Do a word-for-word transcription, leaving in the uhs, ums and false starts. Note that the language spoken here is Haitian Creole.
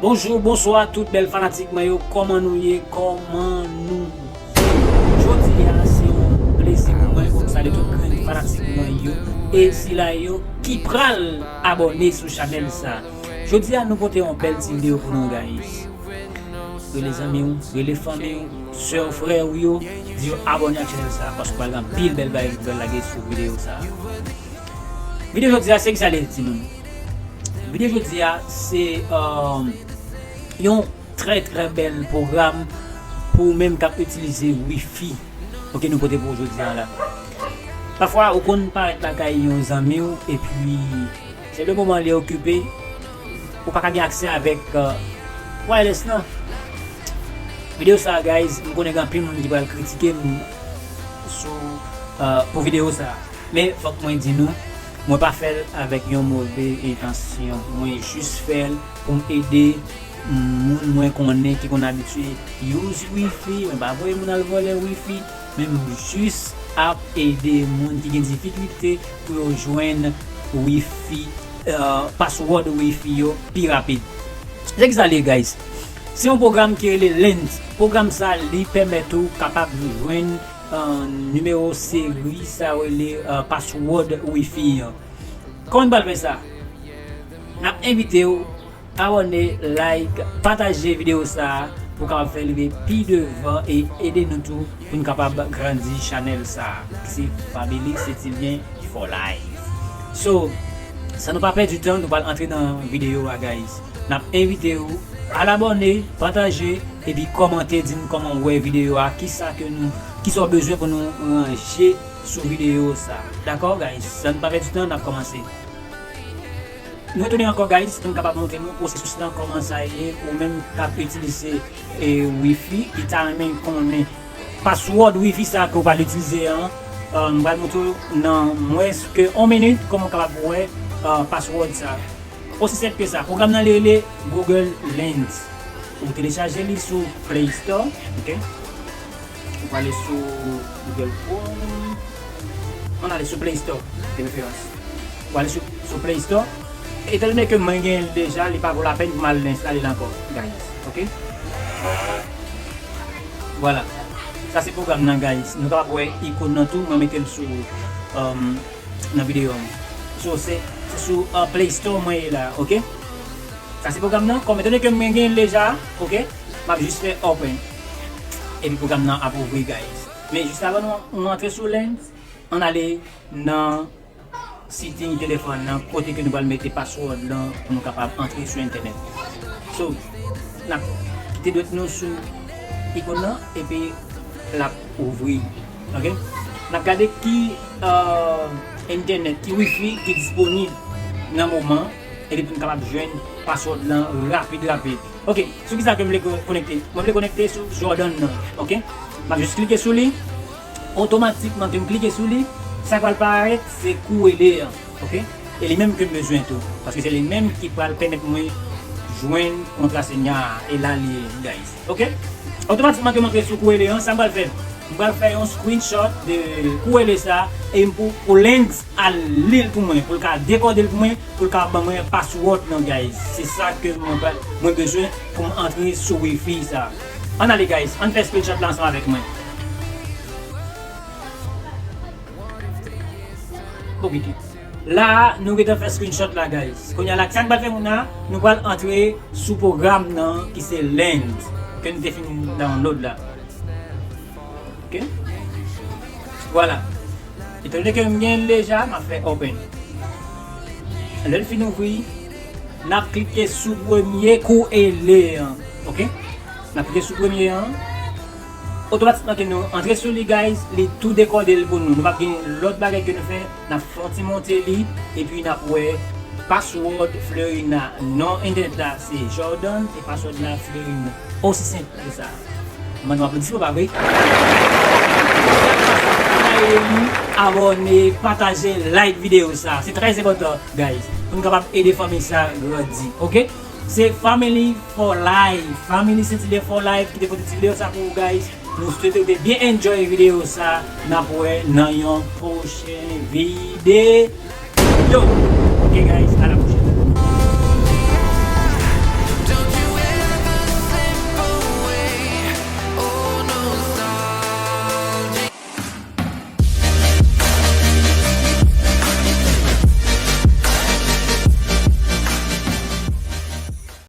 Bonjou, bonswa tout bèl fanatik mwen yo, kòman nou ye, kòman nou ye? Jodi a se yon plezi pou mwen pou m salye tout grenn fanatik mwen yo, e sila yo ki pral abòne sou chanèl sa. Jodi a nou pote yon bèl ti videyo pou nou, guys. Rele zanmi w, rele fanmi w, sè w, frè w yo, di yo abòne ak chanèl sa, paske pral gen anpil bèl bagay ki pral lage sou videyo sa. Videyo jodi a se ki sa li di nou. Videyo jodi a se um, yon trè trè bèl pwogram pou ou menm k ap itilize wifi. Ok, nou pote pou ou jodi a la. Pafwa ou konn parèt lakay yon zanmi w epi se le moman li okipe, ou pa ka gen aksè avèk uh, wireless lan. Videyo sa, guys, m konnen gen anpil moun ki pral kritike m sou uh, pou videyo sa. Men fòk mwen di nou, mwen pa fè l avèk yon move entansyon. Mwen jis fè l pou m ede moun mwen konnen ki konn abitye use wifi. Mwen pa voye moun al vòlè wifi, men m jis ap ede moun ki gen difikilte pou yo jwenn wifi, uh, password wifi yo pi rapid. Se ki sa li ye, guys. Se yon pwogram ki rele Lens. Pwogram sa li pèmèt ou kapab jwenn uh, nimewo seri sa yo rele uh, password wifi an. Kòman n pral fè sa? N ap envite w abòne, like, pataje videyo sa a pou w kapab fè l rive pi devan e ede nou tou pou n kapab grandi chanèl sa a ki se Family Sentilyen for Life. So, san nou pa pèdi tan, nou pral antre nan videyo a, guys. N ap envite w al abòne, pataje, epi kòmante, di n kòman w wè videyo a, kisa ke nou, kisa w bezwen pou nou ranje sou videyo sa. Dakò, guys? San n pa pèdi tan, n ap kòmanse. Nou retounen ankò, guys, pou n kapab montre nou pwosesis lan, kòman sa ye, ou menm k ap itilize e, wifi, ki ta renmen konnen password wifi sa ke w pral itilize an. Uh, m pral montre w nan mwens ke yon minit kòman w kapab wè uh, password sa. Osi senp ke sa. Pwogram nan li rele Google Lens. Ou telechaje li sou Play Store, ok? Ou prale sou Google Chrome. Ann ale sou Play Store, de preferans. Ou ale sou, sou Play Store. Etandone ke mwen genyen l deja, li pa vo lapèn pou m al enstale l ankò, guys. Ok? Vwala. Sa se pwogram nan, guys. Nou kapab wè ikòn nan tou, mwen mete l sou, um, nan videyo an. So, se, se sou uh, Play Store mwen ye la, ok? Sa se pwogram nan. Kòm etandone ke mwen genyen l deja, ok? M ap jis fè open. Epi pwogram nan ap ouvri, guys. Men jis avan nou, nou antre sou Lens, ann ale nan setting telefòn nan, kote ke nou pral mete password lan pou nou kapab antre sou entènèt. So, n ap kite dwèt nou sou ikòn nan, epi l ap ouvri. Ok? N ap gade ki, euh, entènèt, ki wifi ki disponib nan moman, epi pou n kapab jwenn password lan rapid, rapid. Ok, sou ki sa ke m vle ko-, konekte? Mwen vle konekte sou Jordan nan, ok? M ap jis klike sou li. Otomatikman ke m klike sou li, sa k pral parèt, se Kuele an, ok? E li menm ke m bezwen tou, paske se li menm ki pral pèmèt mwen jwenn kontra Senya a, e la li ye, guys, ok? Otomatikman ke m antre sou Kuele an, sa m pral fè? M pral fè yon screenshot de Kuele sa, e m pou, pou Lens al li l pou mwen, pou l ka dekode l pou mwen, pou l ka ban mwen password nan, guys. Se sa ke mwen, mwen bezwen pou m antre sou wifi sa. Ann ale, guys, ann fè screenshot la ansanm avèk mwen. Bon, kite. La, nou gentan fè screenshot la, guys. Kounye a la, sa n pral fè kounye a, nou pral antre sou pwogram nan ki se Lens, ke nou te fin download la. Ok? Vwala. Etandone ke m gen l deja, m ap fè open. Lè l fin ouvri, n ap klike sou premye Kuele an. Ok? N ap klike sou premye an. Otomatikman ke nou antre sou li, guys, li tou dekode l pou nou. Nou p ap gen lòt bagay ke nou fè. N ap fè yon ti monte li, epi n ap wè password Flerina. Non entènèt la se Jordan, e password la Flerina. Osi senp ke sa. Mande w aplodisman, pa vre? Abòne, pataje, like videyo sa. Se trè enpòtan, guys, pou n kapab ede fanmi sa grandi, ok? Se Family for Life, Family Sentilyen for Life ki te pote ti videyo sa pou ou, guys. Nou swete w te byen enjoy videyo sa. N ap wè nan yon pwochen videyo. Ok, guys, ala.